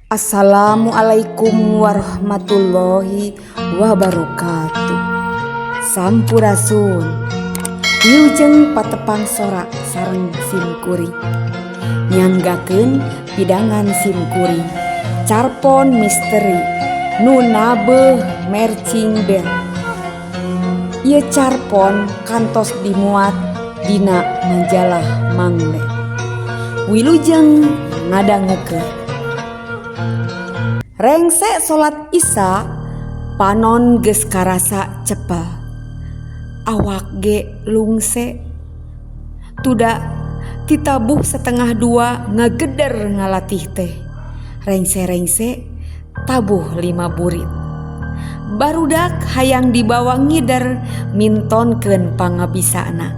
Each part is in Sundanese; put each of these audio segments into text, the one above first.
Assalamualaikum warahmatullahi wabarakatuh. Sampurasun. Wilujeng patepang sora sareng simkuring. Nyanggakeun pidangan simkuring. Carpon misteri nu nabeuh marching band. Ieu carpon kantos dimuat dina majalah Mangle. Wilujeng ngadangukeun. Rengse salat Isya, panon geus karasa cepel. Awak ge lungse. Tuda titabuh setengah dua ngageder ngalatih teh. Rengse-rengse tabuh 5 burit. Barudak hayang dibawa ngider mintonkeun pangabisana.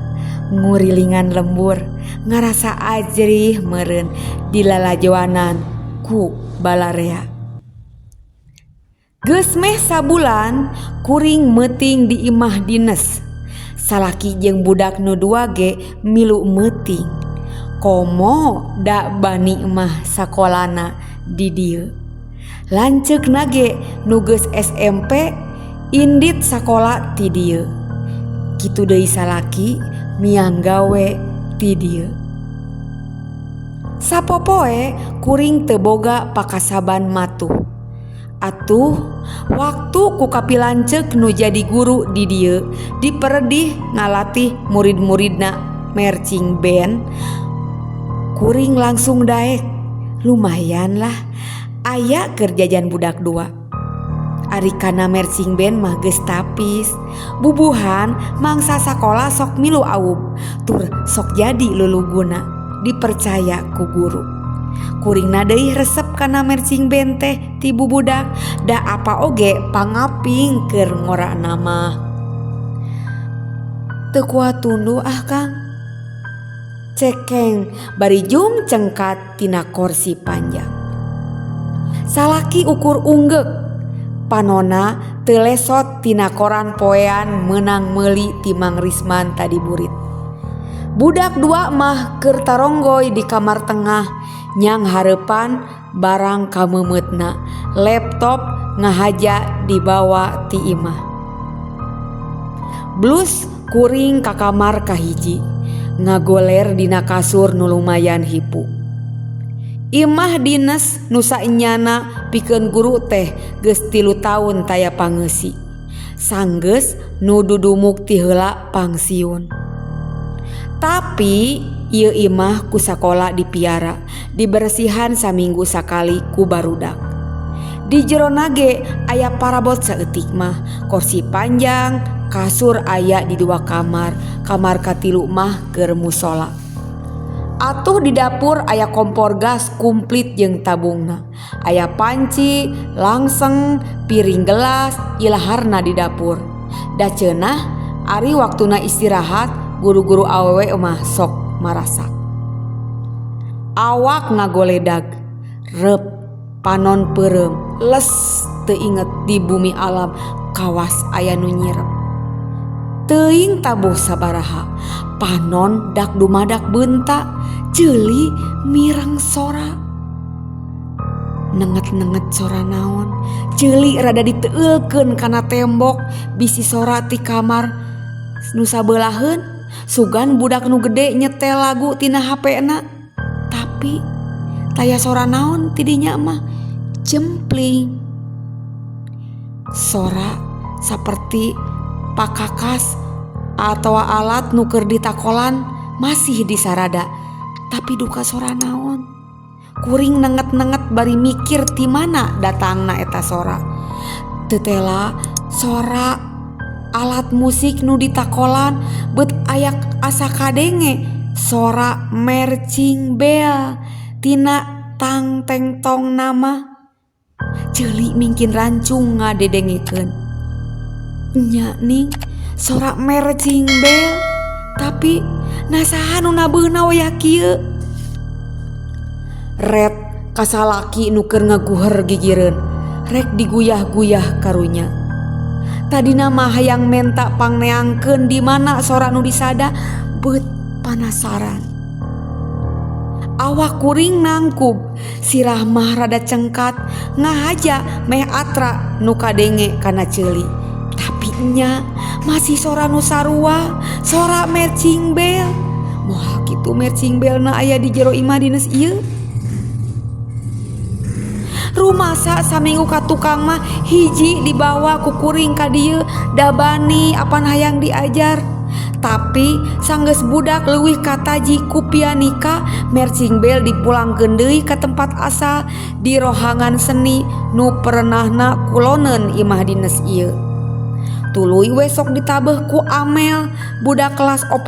Ngurilingan lembur ngarasa ajrih meureun dilalajoanan ku balarea. Geus meh sabulan kuring meuting di imah dines. Salaki jeung budak nu dua ge milu meuting. Komo da bani mah sakolana di dieu. Lanceukna ge nu geus SMP indit sakola ti dieu. Kitu deui salaki miang gawe ti dieu. Sapopoe kuring teu boga pakasaban matuh. Atuh waktu ku kapilanceuk nu jadi guru di dieu diperedih ngalatih murid-muridna marching band, kuring langsung daek. Lumayan lah aya keur jajan budak dua. Ari kana marching band mah geus tapis. Bubuhan mangsa sakola sok milu aub, tur sok jadi luluguna dipercaya ku guru. Kuringna deui resep kana marching band teh ti bubudak, da apa oge pangaping keur ngorana mah. Teu kuat tunduh ah Kang. Cekeng bari jung cengkat tina korsi panjang. Salaki ukur unggeuk, panona teu lesot tina koran poean meunang meuli ti Mang Risman tadi burit. Budak dua mah keur taronggoy di kamar tengah nyang hareupan barang kameumeutna, laptop ngahaja dibawa ti imah. Blus kuring ka kamar kahiji, ngagoler dina kasur nu lumayan hipu. Imah dines nu saenyana pikeun guru teh geus 3 taun taya pangeusi. Sanggeus nu dudumuk ti heula pangsiun. Tapi ieu imah ku sakola dipiara, dibersihan saminggu sakali ku barudak. Di jerona ge aya parabot saeutik mah, kursi panjang, kasur aya di 2 kamar, kamar katilu mah keur musola. Atuh di dapur aya kompor gas komplit jeung tabungna. Aya panci, langseng, piring gelas, ilaharna di dapur. Da ceunah ari waktuna istirahat, guru-guru awewe mah sok marasak. Awak ngagoledag, rep, panon peureum, les teu inget di bumi alam kawas aya nu nyirep. Teuing tabuh sabaraha, panon dak dumadak beunta, ceuli mireng sora. Nenget-nenget sora naon, ceuli rada diteulkeun kana tembok, bisi sora ti kamar nu sabeullaheun. Sugan budak nu gede nyetel lagu tina HP-na. Tapi taya sora naon tidinya mah jempling. Sora saperti pakakas atau alat nu keur ditakolan masih disarada. Tapi duka sora naon. Kuring nenget-nenget bari mikir ti mana datangna eta sora. Tetela sora alat musik nu ditakolan bet ayak asa kadenge sora marching bell tina tang teng tong nama. Ceuli mingkin rancung ngadedengekeun. Nya ning sora marching bell, tapi nasaha nu nabeuna wayah kieu. Ret kasalaki nu keur ngaguher gigireun, rek diguyah-guyah karunya. Tadina mah hayang menta pangneangkeun di mana sora nu disada, beut panasaran. Awak kuring nangkub, sirah mah rada cengkat ngahaja meh atra nu kadenge kana ceuli. Tapi nya masih sora nu sarua, sora marching bell. Moal kitu marching bell na aya di jero imah dines ieu. Rumasa saminggu ka tukang mah hiji dibawa ku kuring ka dieu da bani apan hayang diajar. Tapi sanggeus budak leuwih kataji ku pianika, marching bell dipulangkeun deui ka tempat asal di rohangan seni nu perenahna kuloneun imah dines ieu. Tuluy we sok ditabeuh ku Amel budak kelas 4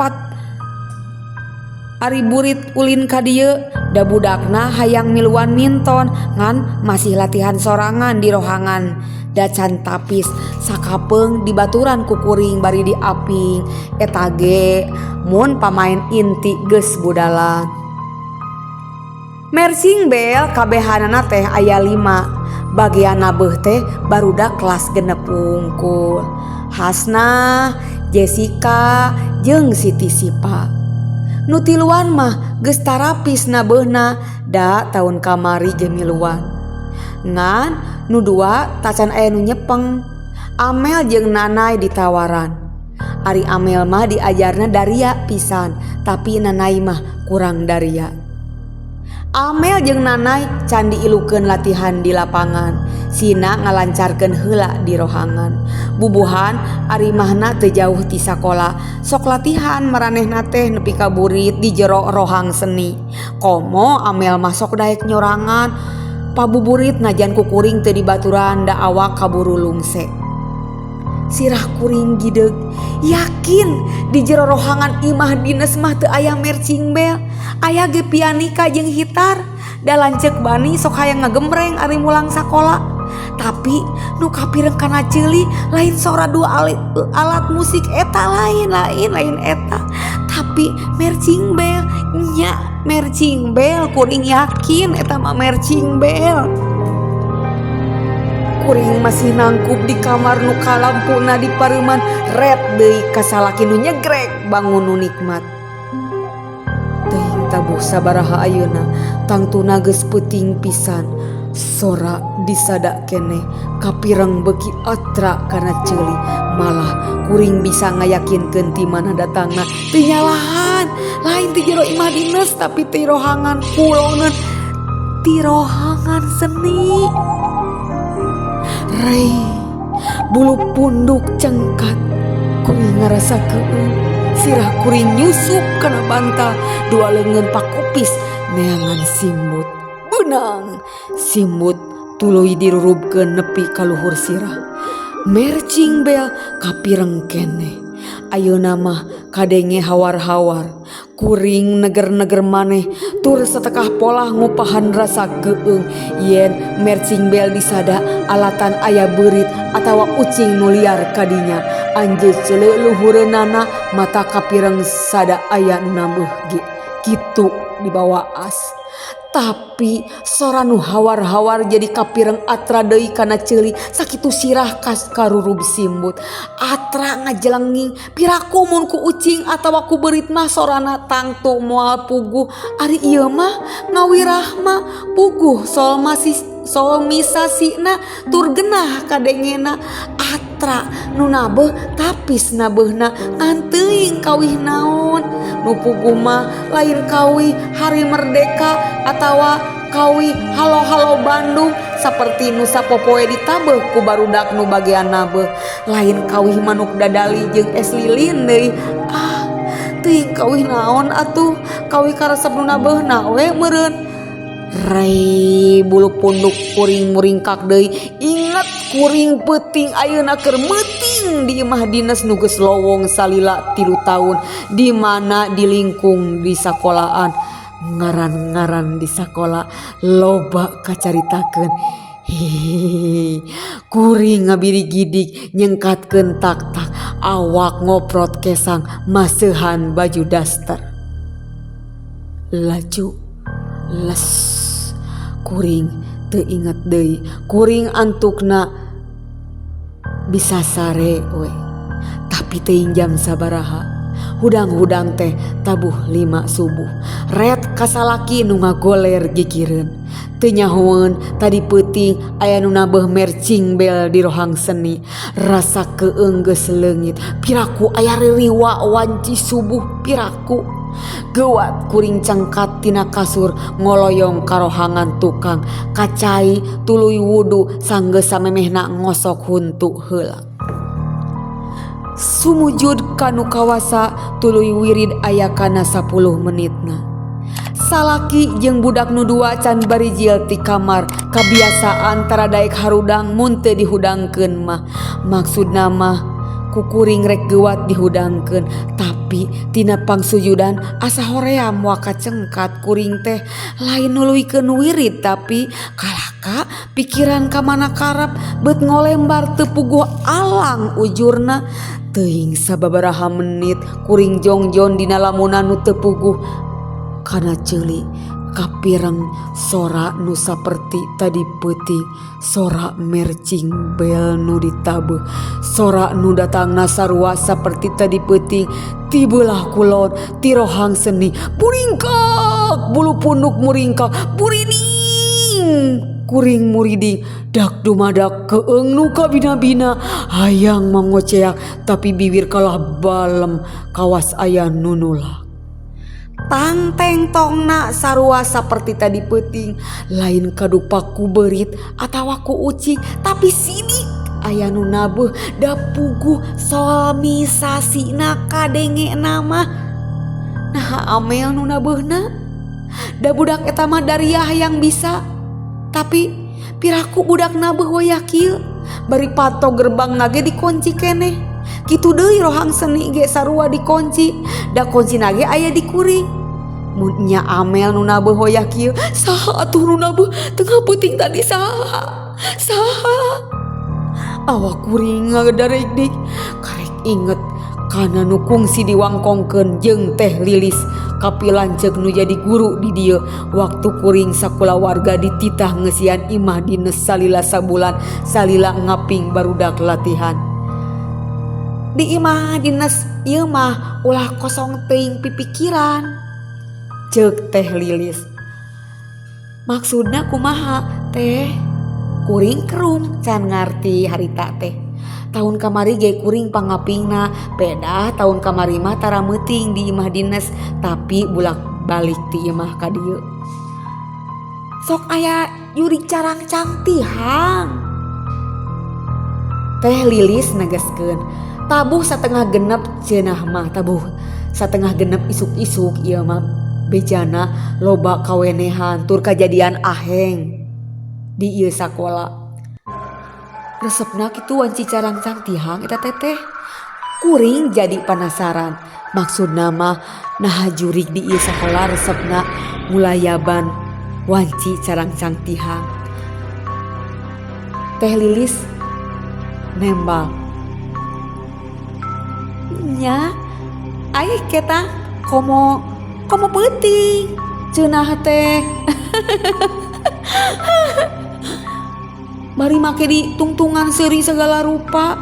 ari burit ulin ka dieu da budakna hayang miluan minton ngan masih latihan sorangan di rohangan da can tapis sakapeung dibaturan ku kuring bari diaping eta ge mun pamain inti geus budalan. Marching bell kabehanana teh aya 5 bagian nabeuh teh barudak kelas 6 wungkul. Hasna, Jessica jeung Siti Sipa. Nu tiluan mah geus tarapis nabeuhna da taun kamari ge miluan. Ngan nu 2 tacan aya nu nyepeng. Amel jeung Nanai ditawaran. Ari Amel mah diajarna daria pisan, tapi Nanai mah kurang daria. Amel jeung Nanai can diilukeun latihan di lapangan. Sina ngalancarkeun heula di rohangan. Bubuhan ari mahna teu jauh ti sakola. Sok latihan maranehna teh nepi ka burit di jero rohang seni. Komo Amel mah sok daek nyorangan. Pabuburit najan ku kuring teu dibaturan da awak kaburu lungse. Sirah kuring gideug yakin di jero rohangan imah dines mah teu aya marching bell. Aya ge pianika jeung gitar. Da lanceuk Bani sok hayang ngagembreng ari mulang sakola. Tapi nu kapireng kana ceuli lain sora dua alat musik eta lain lain lain eta. Tapi marching bell nya marching bell kuring yakin eta mah marching bell. Kuring masih nangkup di kamar nu kalampuna di pareuman red deui kasalaki nu nyegrek bangun nu nikmat. Teuing tabuh sabaraha ayeuna tangtuna geus peuting pisan. Sora disada keneh kapireng beuki atra kana ceuli malah kuring bisa ngayakinkeun ti mana datangna teu nyalahan lain ti jero imah dines tapi ti rohangan kuloneun ti rohangan seni. Rei bulu punduk cengkat kuring ngarasa keun sirah kuring nyusup kana bantal dua leungeun pakupis neangan simbut. Beunang simbut tuluy dirurubkeun nepi ka luhur sirah. Marching bell kapireng keneh. Ayeuna mah kadenge hawar-hawar. Kuring neger-neger maneh tur satekah polah ngupahan rasa keung yen marching bell disada alatan aya beurit atawa ucing nu liar kadinya. Anjeun ceuleuh luhureunana mata kapireng sada aya nu nambeuh ge. Kitu dibawa as. Tapi sora nu hawar-hawar jadi kapireng atra deui kana ceuli sakitu sirah kas karurub simbut. Atra ngajelenging piraku mun ku ucing atawa ku beurit mah sorana tangtu moal puguh. Ari ieu mah ngawirah mah puguh sol masih sol misasina tur genah kadengena. Atra nu nabeuh tapis nabeuhna ngan teuing kawih naon. Nu puguh mah lain kawih hari merdeka atawa kawih halo-halo Bandung saperti nu sapopoe ditabeuh ku barudak nu bagian nabeuh. Lain kawih manuk dadali jeung es lilin deui. Ah, teuing kawih naon atuh kawih karesep nu nabeuhna we meureun. Rei bulu punduk kuring muringkak deui. Inget kuring peuting ayeuna keur meuting di imah dines nu geus lowong salila 3 tahun di mana di lingkung di sakolaan ngaran-ngaran di sakola loba kacaritakeun. Hihihi, kuring ngabiri gidig nyengkatkeun tak-tak awak ngoprot kesang maseuhan baju daster. Laju les kuring teu inget deui kuring antukna bisa sare we. Tapi teuing jam sabaraha. Hudang-hudang teh tabuh 5 subuh. Red Ka salaki nu ngagoler gigireun. Teu nyahoeun tadi peuting aya nu nabeuh mercing bel di rohang seni. Rasa keung geus leungit piraku aya ririwa wanci subuh piraku. Geuwat kuring cengkat tina kasur ngoloyong ka rohangan tukang ka cai tuluy wudu sanggeus samemehna ngosok huntu heula. Sumujud ka nu kawasa tuluy wirid aya kana sapuluh menitna. Salaki jeung budak nu dua can barijil ti kamar kabiasaan tara daek harudang mun teu dihudangkeun mah. Maksudna mah ku kuring rek geuwat dihudangkeun tapi tina pangsujudan asa hoream waka cengkat kuring teh lain nuluykeun wirid tapi kalaka pikiran ka mana karep beut ngolembar teu puguh alang ujurna. Teuing sababaraha menit kuring jongjon dina lamunan nu teu puguh kana ceuli kapireng sora nu saperti tadi peuting sora mercing bel nu ditabeuh sora nu datangna sarua saperti tadi peuting ti beulah kulon ti rohang seni buringkak bulu punduk muringkak burining kuring muriding dak dumadak keung nu kabina-bina hayang mangoceak tapi biwir kalah balem kawas aya nu nulak. Tang teng tongna sarua saperti tadi peuting lain kadupak ku beurit atawa ku ucing tapi sidik aya nu nabeuh da puguh solmisasina kadengena mah. Naha amel nu nabeuhna da budak eta mah dariah hayang bisa tapi piraku budak nabeuh wayah kieu bari panto gerbangna ge dikunci keneh. Kitu deui rohang seni ge sarua dikunci da kuncina ge aya di kuring. Mun nya amel nu nabeuh wayah kieu saha atuh nu nabeuh tengah peuting tadi saha saha. Awak kuring ngadaredik karek inget kana nu kungsi diwangkongkeun jeung Teh Lilis kapilanceuk nu jadi guru di dieu waktu kuring sakulawarga dititah ngeusian imah dines salila sabulan salila ngaping barudak latihan. Di imah dines ieu mah ulah kosong teuing pipikiran ceuk Teh Lilis. Maksudna kumaha teh? Kuring kerung can ngarti harita teh. Tahun kamari ge kuring pangapingna pedah tahun kamari mah tara meuting di imah dines tapi bulak balik ti imah ka dieu. Sok aya jurig carangcang tihang. Teh Lilis negeskeun tabuh satengah genep cenah mah tabuh satengah genep isuk-isuk ieu mah bejana loba kawenehan tur kajadian aheng di ieu sakola. Resepna kitu wanci carangcang tihang eta teteh. Kuring jadi panasaran. Maksudna mah naha jurig di ieu sakola resepna mulayaban wanci carangcang tihang. Teh Lilis nembal. Nya ai keta komo komo peuting cenah teh. Bari make ditungtungan seuri segala rupa.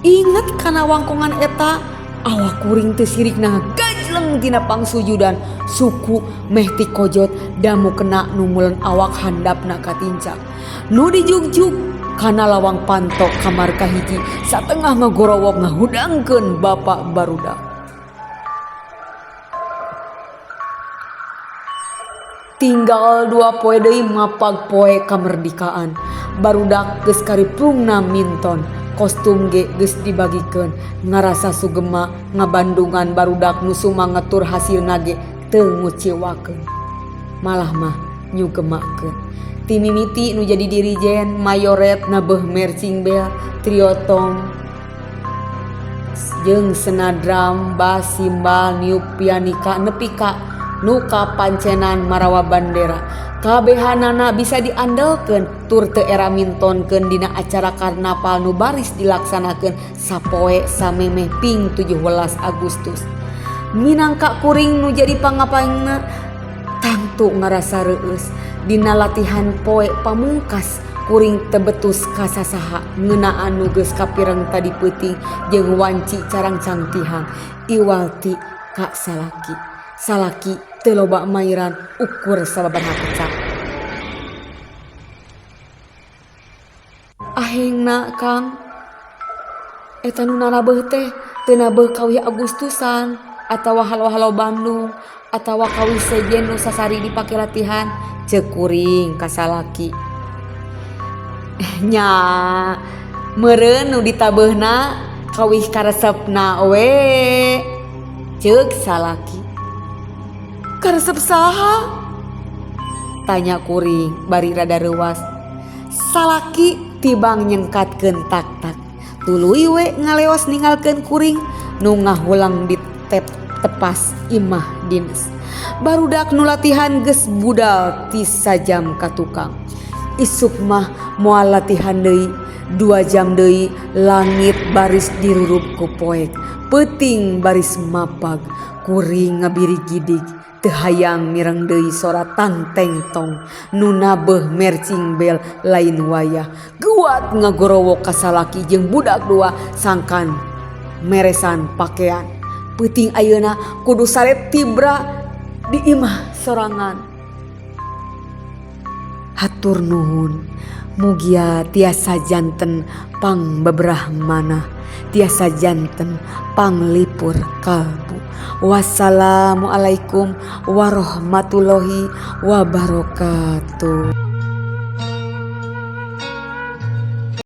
Inget kana wangkongan eta awak kuring teu sirikna gajleng tina pangsujudan suku meh tikojot damu kena nu mulen awak handapna katincak. Nu dijugjug kana lawang panto kamar kahiji satengah ngagorowok ngahudangkeun bapak barudak. Tinggal dua poe deui mapag poe kamerdikaan. Barudak geus kariprungna minton, kostum ge geus dibagikeun. Ngarasa sugema ngabandungan barudak nu sumanget tur hasilna ge teu nguciwakeun. Malah mah nyugemakeun. Ti mimiti nu jadi dirijen, mayoret nabeuh marching bell, trio tong jeung senadram, bass, simbal, niup pianika nepi ka nu kapancenan marawa bandera. Kabehanana bisa diandelkeun tur teu era mintonkeun dina acara karnaval nu baris dilaksanakeun sapoe samemeh ping 17 Agustus. Minangka kuring nu jadi pangapangna tangtu ngarasa reueus dina latihan poe pamungkas kuring tebetus kasasaha ngeunaan nu geus kapireng tadi peuting jeung wanci carangcang tihang iwal ti ka salaki. Salaki teu loba mairan ukur sababaraha kecap. Ahengna Kang. Eta nu narabeuh teh teu nabeuh kawih Agustusan atawa halo-halo Bandung atawa kawih sejen nu sasari dipake latihan ceuk kuring ka salaki. Nya meureun nu ditabeuhna kawih karesepna we ceuk salaki. Karesep saha? Tanya kuring bari rada reuas. Salaki tibang nyengkatkeun tak-tak. Tuluy we ngaleos ninggalkeun kuring nu ngahulang di tep tepas imah dinas. Barudak nu latihan geus budal ti sajam ka tukang. Isuk mah moal latihan deui, dua jam deui langit baris dirurub ku poek, peuting baris mapag, kuring ngabirigidig teu hayang mireng deui sora tangteng tong nu nabeuh mercing bel lain wayah guat ngagorowok ka salaki jeung budak dua sangkan meresan pakean. Peuting ayeuna kudu sare tibra di imah sorangan. Hatur nuhun mugia tiasa janten pangbeberah manah tiasa janten panglipur kalbu. Wassalamualaikum warahmatullahi wabarakatuh.